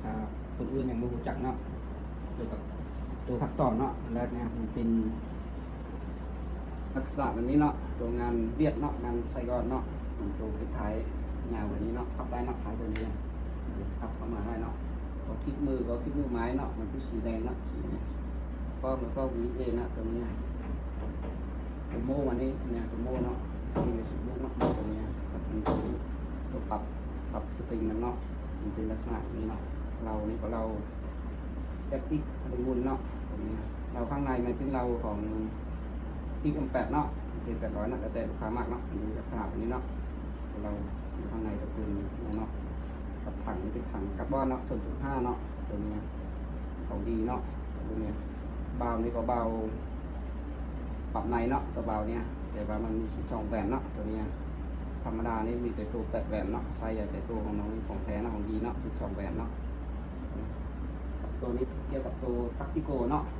ຖ້າຄົນອື່ນຍັງບໍ່ຮູ້ຈັກເນາະ ກ່ຽວກັບໂຕພັກຕອນເນາະ ອັນແລກເນຍ ມັນເປັນລັກສະນະແບບນີ້ເນາະ ໂຕງານຫວຽດເນາະ ງານໄສ້ກ້ອນເນາະ ມັນໂຕເປັນທ້າຍຍາວກວ່ານີ້ເນາະ ພັບໄດ້ເນາະ ທ້າຍໂຕນີ້ ພັບເຂົ້າມາໄດ້ເນາະ ກໍຄລິບມື ກໍຄລິບມືໄມ້ເນາະ ມັນເປັນສີແດງເນາະ ສີນີ້ ກໍມັນກໍວີເອເນາະ ໂຕນີ້ ໂປຣໂມອັນນີ້ເນຍ ໂປຣໂມເນາະ ມີໃນເຟສບຸກເນາະ ໂຕນີ້ ກັບໂຕປັບ ປັບສະຕຣິງນຳເນາະ ມັນເປັນລັກສະນະແບບນີ້ເນາະ ເລົານີ້ກໍເລົາ ແອັກຕິກ ອາລູມິນເນາະ ຕົວນີ້ ເລົາຂ້າງໃນມັນເປັນເລົາຂອງ ຕີເອັມແປດເນາະ ເອັມແປດຮ້ອຍເນາະ ແລ້ວແຕ່ລູກຄ້າມັກເນາະ ມັນຈະຂະໜາດແບບນີ້ເນາະ ເລົາຢູ່ຂ້າງໃນກໍເປັນເນາະ ກັບຖັງນີ້ເປັນຖັງກາບອນເນາະ ສູນຈຸດຫ້າເນາະ ຕົວນີ້ຂອງດີເນາະ ຕົວນີ້ ວາວນີ້ກໍວາວ ປັບໃນເນາະ ຕົວວາວນີ້ ແຕ່ວ່າມັນມີສິບສອງແຫວນເນາະ ຕົວນີ້ ທຳມະດານີ້ມີແຕ່ໂຕແປດແຫວນເນາະ ໃຊ້ແຕ່ໂຕຂອງນ້ອງ ຂອງແທ້ເນາະ ຂອງດີເນາະ ສິບສອງແຫວນເນາະ ຕົວນີ້ກ່ຽວກັບໂຕຕັກຕິໂກເນາະ